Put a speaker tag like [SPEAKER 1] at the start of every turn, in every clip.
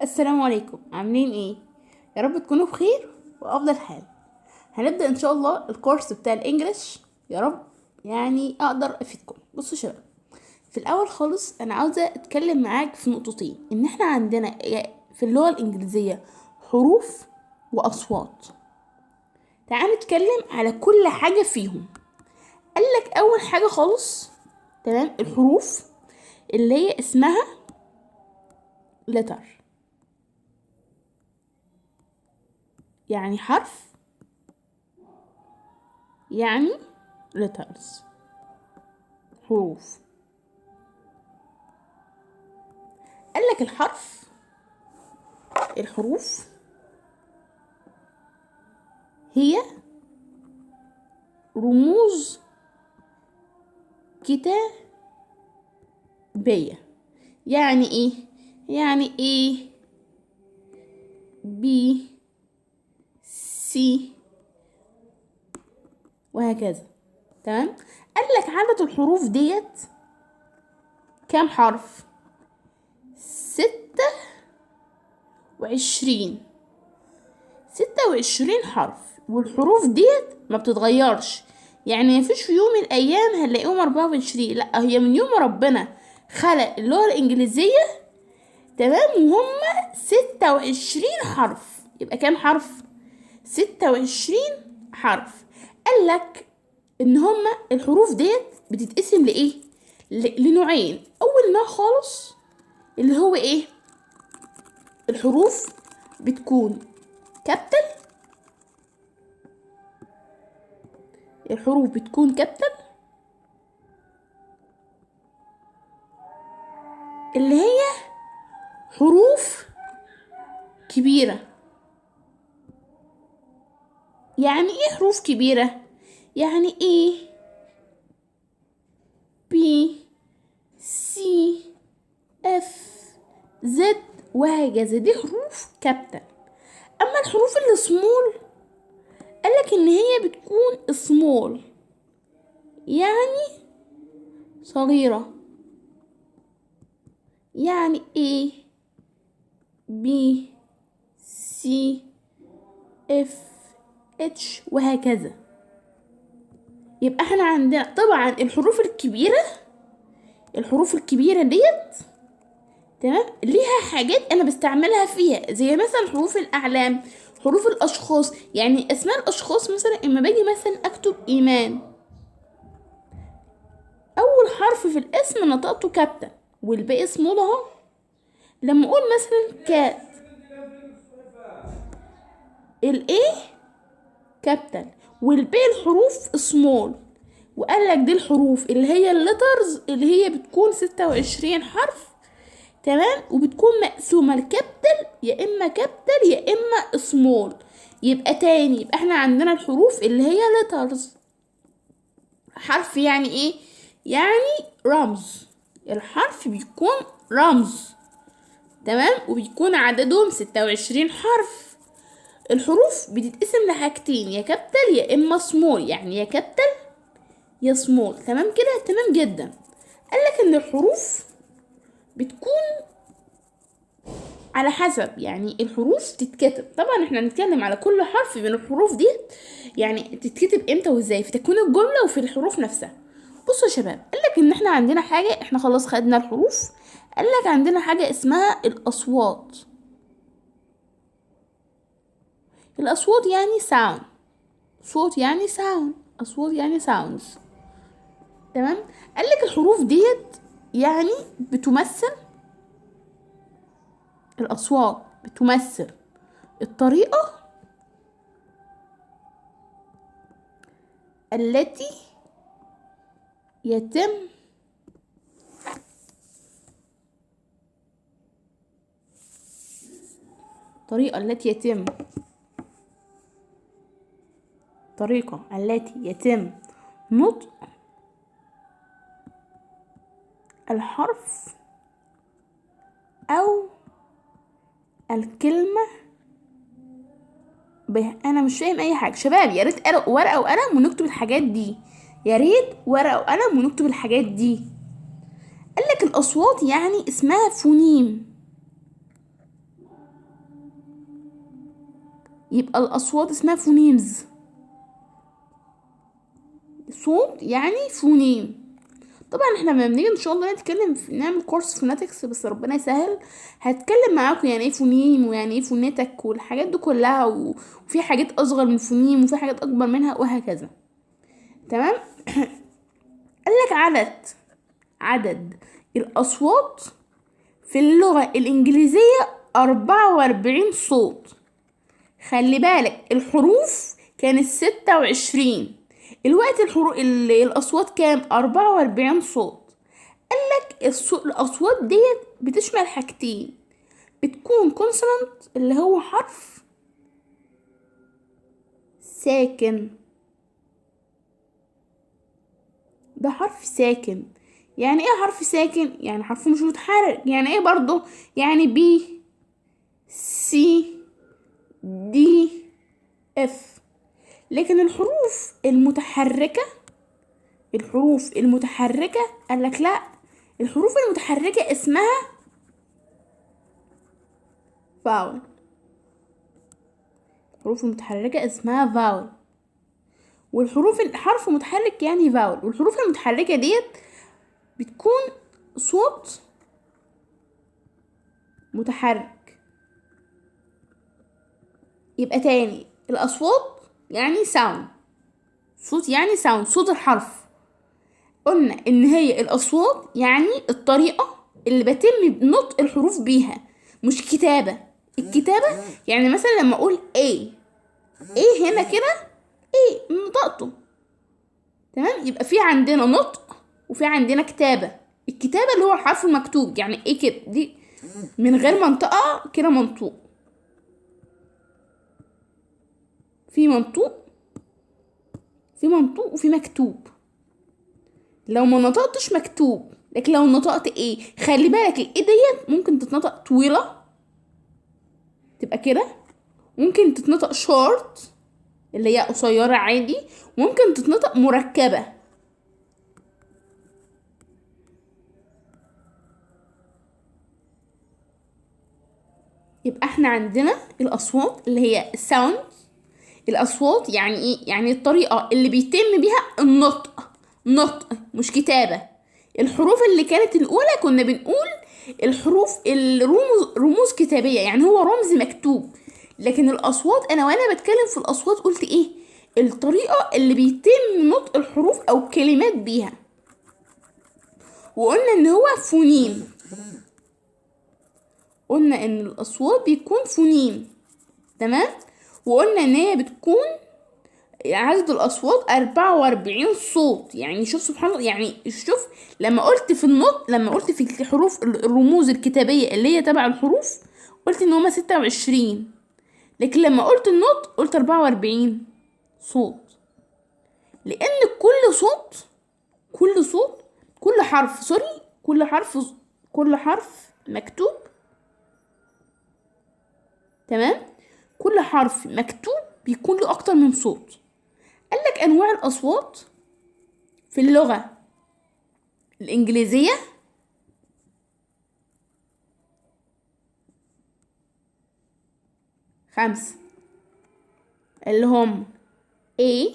[SPEAKER 1] السلام عليكم، عاملين ايه؟ يا رب تكونوا بخير وافضل حال. هنبدا ان شاء الله الكورس بتاع ال English، يا رب يعني اقدر افيدكم. بصوا يا شباب، في الاول خالص انا عاوزه اتكلم معاك في نقطتين، ان احنا عندنا في اللغة الانجليزية حروف واصوات. تعال نتكلم على كل حاجة فيهم. قال لك اول حاجة خالص، تمام، الحروف اللي هي اسمها letter، يعني حرف، يعني letters، حروف. قال لك الحرف، الحروف هي رموز كتابية. يعني ايه؟ يعني A B C وهكذا، تمام. قال لك عدد الحروف ديت كام حرف؟ 26، 26 حرف. والحروف ديت ما بتتغيرش، يعني مفيش في يوم من الايام هنلاقيهم 24، لا، هي من يوم ربنا خلق اللغة الانجليزية، تمام، وهم 26 حرف. يبقى كام حرف؟ 26 حرف. قال لك ان هما الحروف ديت بتتقسم لايه؟ لنوعين. اول نوع خالص اللي هو ايه؟ الحروف بتكون capital، الحروف بتكون capital اللي هي حروف كبيرة. يعني ايه حروف كبيرة؟ يعني A B C F Z وهكذا، دي حروف capital. اما الحروف ال small قالك ان هي بتكون small يعني صغيرة، يعني A B C F H وهكذا. يبقى احنا عندنا طبعا الحروف الكبيرة، الحروف الكبيرة ديت تمام ليها حاجات انا بستعملها فيها، زي مثلا حروف الاعلام، حروف الاشخاص، يعني اسماء الاشخاص. مثلا اما باجي مثلا اكتب ايمان، اول حرف في الاسم نطقته capital والباقي small اهو. لما اقول مثلا cat، ال A capital والباقي الحروف small. وقال لك دي الحروف اللي هي ال letters اللي هي بتكون 26 حرف، تمام، وبتكون مقسومة ل capital، يا اما capital يا اما small. يبقى تاني، يبقى احنا عندنا الحروف اللي هي letters. حرف يعني ايه؟ يعني رمز، الحرف بيكون رمز، تمام، وبيكون عددهم 26 حرف. الحروف بتتقسم لحاجتين، يا capital يا اما small، يعني يا capital يا small، تمام كده؟ تمام جدا. قالك ان الحروف بتكون على حسب، يعني الحروف تتكتب، طبعا احنا هنتكلم على كل حرف من الحروف دي يعني تتكتب امتى وازاي في تكوين الجملة وفي الحروف نفسها. بصوا يا شباب، قالك ان احنا عندنا حاجة، احنا خلاص خدنا الحروف، قالك عندنا حاجة اسمها الاصوات. الاصوات يعني sound، صوت يعني sound، اصوات يعني sounds، تمام. قالك الحروف ديت يعني بتمثل الأصوات، بتمثل الطريقة التي يتم الطريقة التي يتم الطريقة التي يتم نطق الحرف أو الكلمة به. أنا مش فاهم أي حاجة شباب، يا ريت ورقة وقلم ونكتب الحاجات دي، يا ريت ورقة وقلم ونكتب الحاجات دي. قالك الأصوات يعني اسمها فونيم، يبقى الأصوات اسمها phonemes. صوت يعني فونيم. طبعا احنا لما بنيجي ان شاء الله نتكلم نعمل كورس phonetics، بس ربنا يسهل، هتكلم معاكم يعني ايه فونيم ويعني ايه phonetic والحاجات دي كلها، وفي حاجات اصغر من فونيم وفي حاجات اكبر منها وهكذا. تمام. قالك عدد الاصوات في اللغة الانجليزية 44 صوت. خلي بالك الحروف كانت 26، الوقت الحروف الاصوات كام؟ 44 صوت. قالك الاصوات ديت بتشمل حاجتين، بتكون consonant اللي هو حرف ساكن، ده حرف ساكن. يعني ايه حرف ساكن؟ يعني حرف مش متحرك. يعني ايه برضو؟ يعني B C D F. لكن الحروف المتحركة، الحروف المتحركة قالك لا، الحروف المتحركة اسمها vowel. الحروف المتحركة اسمها vowel، والحروف الحرف متحرك يعني vowel، والحروف المتحركة ديت بتكون صوت متحرك. يبقى تاني الأصوات يعني sound، صوت يعني sound، صوت الحرف. قلنا ان هي الاصوات يعني الطريقة اللي بتم نطق الحروف بيها، مش كتابة. الكتابة يعني مثلا لما اقول A، A هنا كده A نطقته، تمام. يبقى في عندنا نطق وفي عندنا كتابة. الكتابة اللي هو الحرف المكتوب، يعني ايه كده، دي من غير منطقة كده منطوق، في منطوق، في منطوق وفي مكتوب. لو ما نطقتش مكتوب، لكن لو نطقت ايه، خلي بالك الايه ديت ممكن تتنطق طويلة تبقى كده، ممكن تتنطق شورت اللي هي قصيرة عادي، ممكن تتنطق مركبة. يبقى احنا عندنا الاصوات اللي هي ال sound. الاصوات يعني ايه؟ يعني الطريقة اللي بيتم بيها النطق، نطق مش كتابه. الحروف اللي كانت الاولى كنا بنقول الحروف الرموز، رموز كتابيه، يعني هو رمز مكتوب. لكن الاصوات انا وانا بتكلم في الاصوات قلت ايه؟ الطريقة اللي بيتم نطق الحروف او الكلمات بيها. وقلنا ان هو فونيم، قلنا ان الاصوات بيكون فونيم، تمام. وقلنا ان هي بتكون عدد الاصوات 44 صوت. يعني شوف سبحان الله، يعني شوف لما قلت في النطق، لما قلت في الحروف الرموز الكتابية اللي هي تبع الحروف قلت ان هما 26، لكن لما قلت النطق قلت 44 صوت، لان كل صوت، كل صوت، كل حرف، sorry، كل حرف، كل حرف مكتوب، تمام، كل حرف مكتوب بيكون له اكتر من صوت. قالك انواع الاصوات في اللغة الانجليزية 5، اللي هم A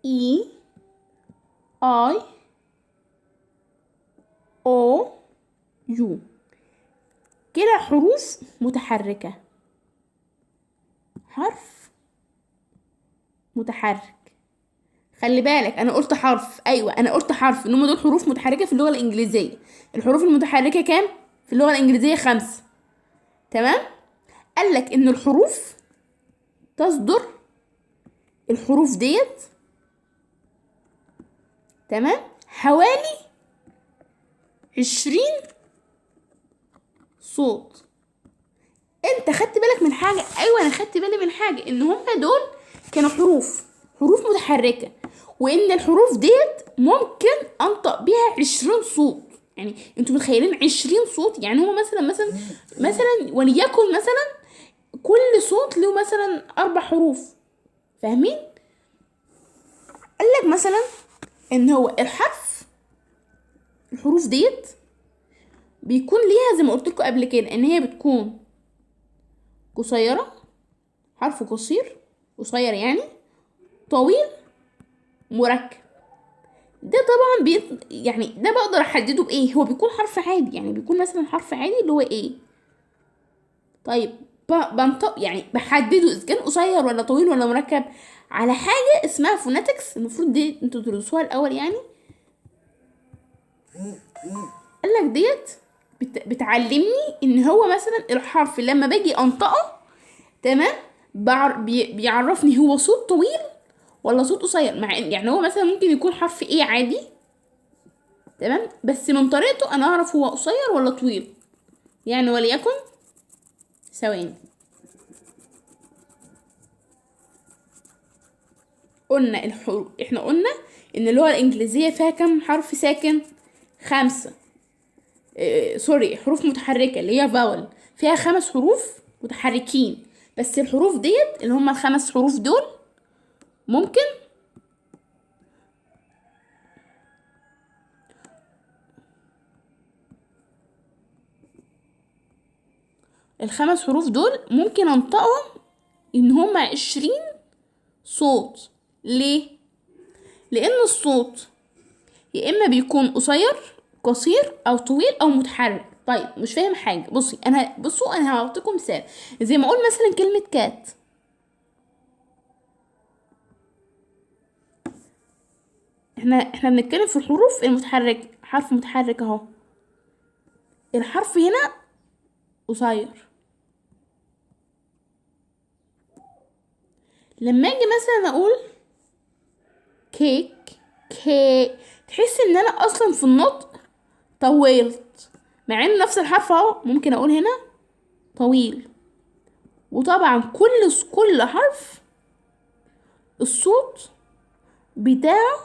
[SPEAKER 1] E I O U، كده حروف متحركة، حرف متحرك. خلي بالك انا قلت حرف، ايوه انا قلت حرف، ان هم دول حروف متحركة في اللغة الانجليزية. الحروف المتحركة كام في اللغة الانجليزية؟ 5، تمام. قالك ان الحروف تصدر، الحروف ديت، تمام، حوالي 20 صوت. انت خدت بالك من حاجة؟ ايوه انا خدت بالي من حاجة، ان هم دول كانوا حروف، حروف متحركة، وان الحروف ديت ممكن انطق بيها 20 صوت. يعني انتوا متخيلين 20 صوت؟ يعني هو مثلا مثلا مثلا وليكن مثلا كل صوت له مثلا 4 حروف، فاهمين؟ قالك مثلا ان هو الحرف، الحروف ديت بيكون ليها زي ما قلت لكم قبل كده ان هي بتكون قصيرة حرف قصير قصير يعني، طويل، مركب. ده طبعا يعني ده بقدر احدده بايه؟ هو بيكون حرف عادي، يعني بيكون مثلا حرف عادي اللي هو ايه. طيب بنطق يعني بحدده اذا كان قصير ولا طويل ولا مركب على حاجة اسمها phonetics، المفروض دي انتوا تدرسوها الاول. يعني قالك ديت بتعلمني ان هو مثلا الحرف لما باجي انطقه، تمام، بيعرفني هو صوت طويل ولا صوت قصير. مع ان يعني هو مثلا ممكن يكون حرف ايه عادي، تمام، بس من طريقته انا اعرف هو قصير ولا طويل. يعني وليكن ثواني، قلنا الحروف، احنا قلنا ان اللغة الانجليزية فيها كم حرف ساكن؟ 5، sorry، حروف متحركة اللي هي vowel، فيها 5 حروف متحركين، بس الحروف ديت اللي هما ال5 حروف دول ممكن ال5 حروف دول ممكن انطقهم ان هما 20 صوت. ليه؟ لان الصوت يا اما بيكون قصير قصير او طويل او متحرك. طيب مش فاهم حاجة، بصي انا، بصوا انا هعطيكم مثال. زي ما اقول مثلا كلمة cat، احنا بنتكلم في الحروف المتحركة، حرف متحرك اهو، الحرف هنا قصير. لما اجي مثلا اقول كيك كي، تحس ان انا اصلا في النطق طولت، مع ان نفس الحرف اهو ممكن اقول هنا طويل. وطبعا كل حرف الصوت بتاعه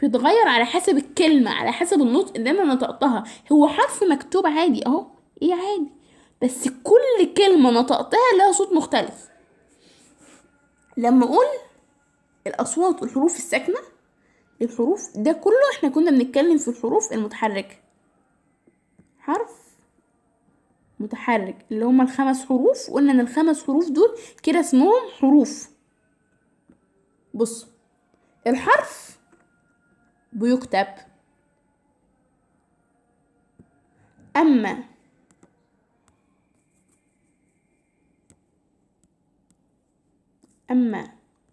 [SPEAKER 1] بيتغير على حسب الكلمة، على حسب النطق اللي انا نطقتها. هو حرف مكتوب عادي اهو، ايه عادي، بس كل كلمة نطقتها لها صوت مختلف. لما اقول الاصوات الحروف الساكنة، الحروف ده كله احنا كنا بنتكلم في الحروف المتحركة، حرف متحرك اللي هما ال5 حروف، قلنا ان ال5 حروف دول كده اسمهم حروف. بص، الحرف بيكتب، اما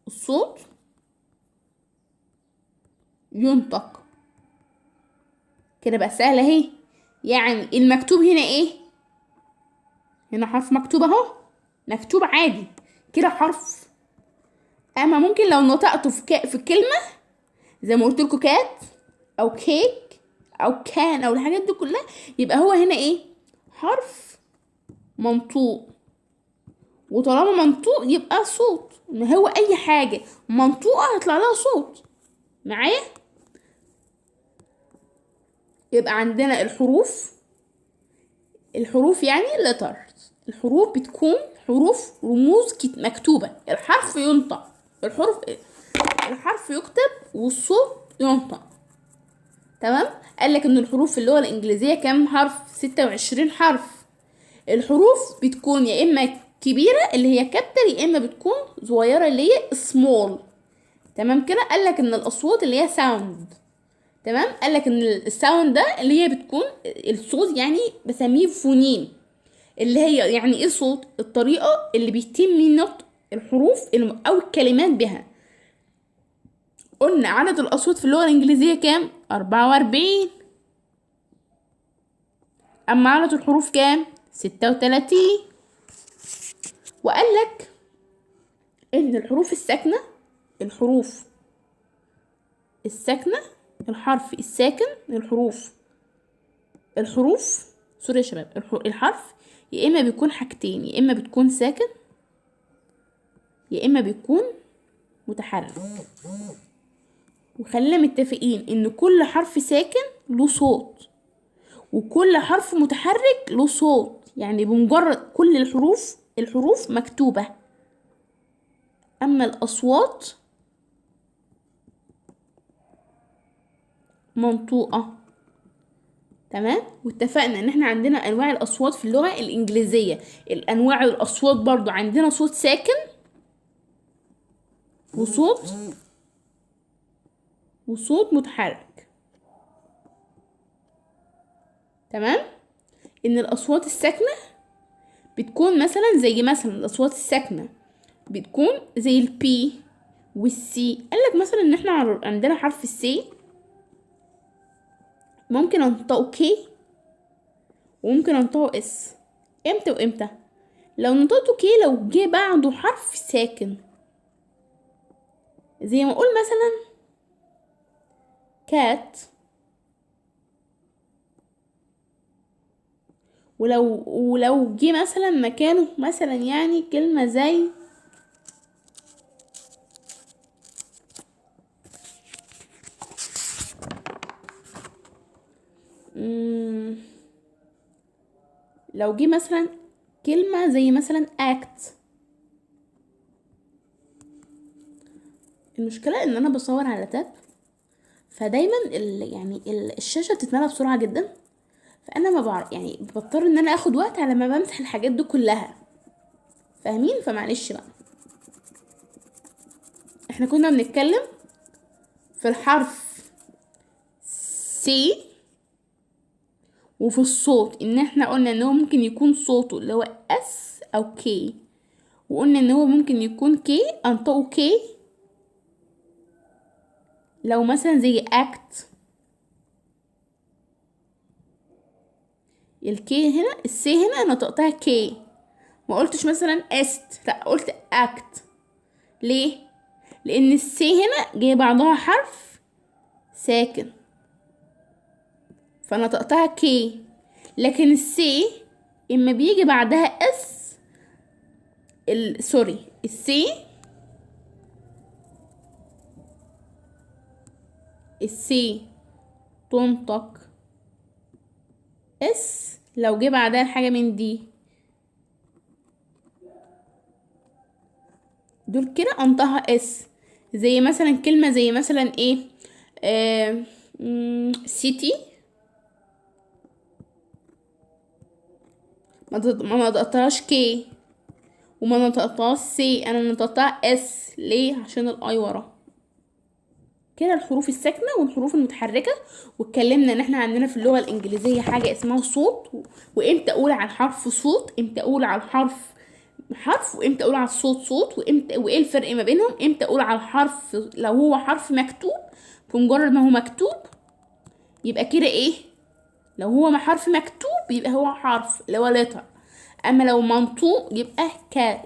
[SPEAKER 1] الصوت ينطق. كده بقى سهلة اهي. يعني المكتوب هنا ايه؟ هنا حرف مكتوب اهو، مكتوب عادي كده حرف. اما ممكن لو نطقته في كلمة زي ما قلت لكم cat او كيك او can او الحاجات دي كلها، يبقى هو هنا ايه؟ حرف منطوق. وطالما منطوق يبقى صوت، ما هو اي حاجة منطوقه هيطلع لها صوت. معايا؟ يبقى عندنا الحروف، الحروف يعني letters، الحروف بتكون حروف رموز مكتوبة، الحرف ينطق، الحرف يكتب والصوت ينطق. تمام؟ قال لك ان الحروف في اللغة الانجليزية كام حرف؟ 26 حرف. الحروف بتكون يا اما كبيرة اللي هي capital، يا اما بتكون صغيرة اللي هي small. تمام كده؟ قال لك ان الاصوات اللي هي sound. تمام؟ قال لك ان ال sound ده اللي هي بتكون الصوت، يعني بسميه فونيم، اللي هي يعني ايه صوت؟ الطريقة اللي بيتم نطق الحروف او الكلمات بها. قلنا عدد الاصوات في اللغة الانجليزية كام؟ 44. اما عدد الحروف كام؟ 36. وقال لك ان الحروف الساكنة، الحروف الساكنة، الحرف الساكن، الحروف سوري يا شباب، الحرف يا اما بيكون حاجتين، يا اما بتكون ساكن يا اما بيكون متحرك. وخلينا متفقين ان كل حرف ساكن له صوت وكل حرف متحرك له صوت، يعني بمجرد كل الحروف مكتوبة، اما الاصوات منطوقة. تمام؟ واتفقنا ان احنا عندنا انواع الاصوات في اللغة الانجليزية، الانواع الاصوات برضو عندنا صوت ساكن وصوت متحرك. تمام؟ ان الاصوات الساكنة بتكون مثلا زي مثلا الاصوات الساكنة بتكون زي ال P وال C. قالك مثلا ان احنا عندنا حرف ال C ممكن انطقه K وممكن انطقه S. امتى وامتى؟ لو نطقته K لو جه بعده حرف ساكن، زي ما اقول مثلا cat. ولو جه مثلا مكانه مثلا يعني كلمة زي لو جه مثلا كلمة زي مثلا act. المشكلة ان انا بصور على tab، فدايما يعني الشاشة بتتملى بسرعة جدا، فانا ما بعرف يعني بضطر ان انا اخد وقت على ما بمسح الحاجات دي كلها، فاهمين؟ فمعلش بقى. احنا كنا بنتكلم في الحرف C وفي الصوت، ان احنا قلنا ان هو ممكن يكون صوته اللي هو S او K، وقلنا ان هو ممكن يكون K انطقه K لو مثلا زي act. ال K هنا ال C هنا نطقتها K، ما قلتش مثلا است، لا قلت act. ليه؟ لان ال C هنا جاي بعدها حرف ساكن فنطقتها K، لكن ال C اما بيجي بعدها S sorry ال C ال C تنطق S لو جه بعدها حاجة من دي، دول كده انطقها S. زي مثلا كلمة زي مثلا ايه city، ما نطقتهاش K وما نطقتهاش C، انا نطقتها S. ليه؟ عشان ال I ورا. كده الحروف الساكنة والحروف المتحركة. واتكلمنا ان احنا عندنا في اللغة الانجليزية حاجة اسمها صوت، وامتى اقول على الحرف صوت، امتى اقول على الحرف حرف، وامتى اقول على الصوت صوت، وامتى وايه الفرق ما بينهم، امتى اقول على الحرف لو هو حرف مكتوب بمجرد ما هو مكتوب يبقى كده ايه، لو هو ما حرف مكتوب يبقى هو حرف اللي هو letter، اما لو منطوق يبقى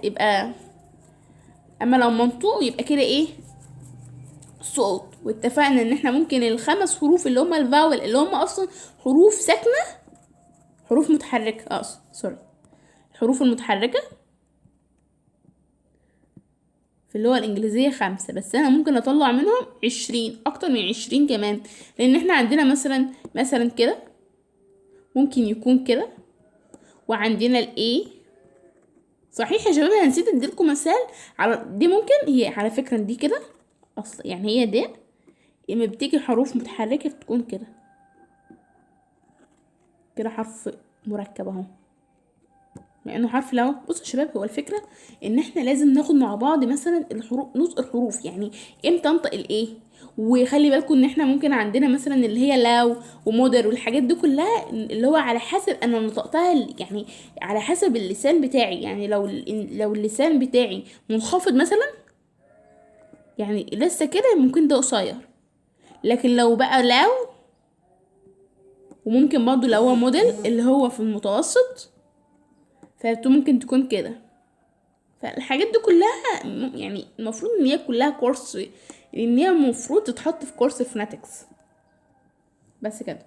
[SPEAKER 1] يبقى اما لو منطوق يبقى كده ايه صوت. واتفقنا ان احنا ممكن الخمس حروف اللي هما ال vowel اللي هما اصلا حروف ساكنة، حروف متحركة sorry، الحروف المتحركة في اللغة الانجليزية 5، بس انا ممكن اطلع منهم 20، اكتر من 20 كمان، لان احنا عندنا مثلا كده ممكن يكون كده، وعندنا ال A. صحيح يا شباب انا نسيت اديلكم مثال على دي، ممكن هي على فكرة دي كده اصلا، يعني هي دي اما بتيجي حروف متحركة بتكون كده كده حرف مركب اهو، مع انه حرف لو. بصوا يا شباب هو الفكرة ان احنا لازم ناخد مع بعض مثلا الحروف، نطق الحروف، يعني امتى انطق ال A. وخلي بالكم ان احنا ممكن عندنا مثلا اللي هي low و middle والحاجات دي كلها اللي هو على حسب انا نطقتها، يعني على حسب اللسان بتاعي. يعني لو اللسان بتاعي منخفض مثلا، يعني لسه كده ممكن ده قصير، لكن لو بقى low، وممكن برضو لو هو middle اللي هو في المتوسط، فممكن تكون كده. فالحاجات دي كلها يعني المفروض ان هي كلها كورس، ان هي المفروض تتحط في كورس phonetics. بس كده.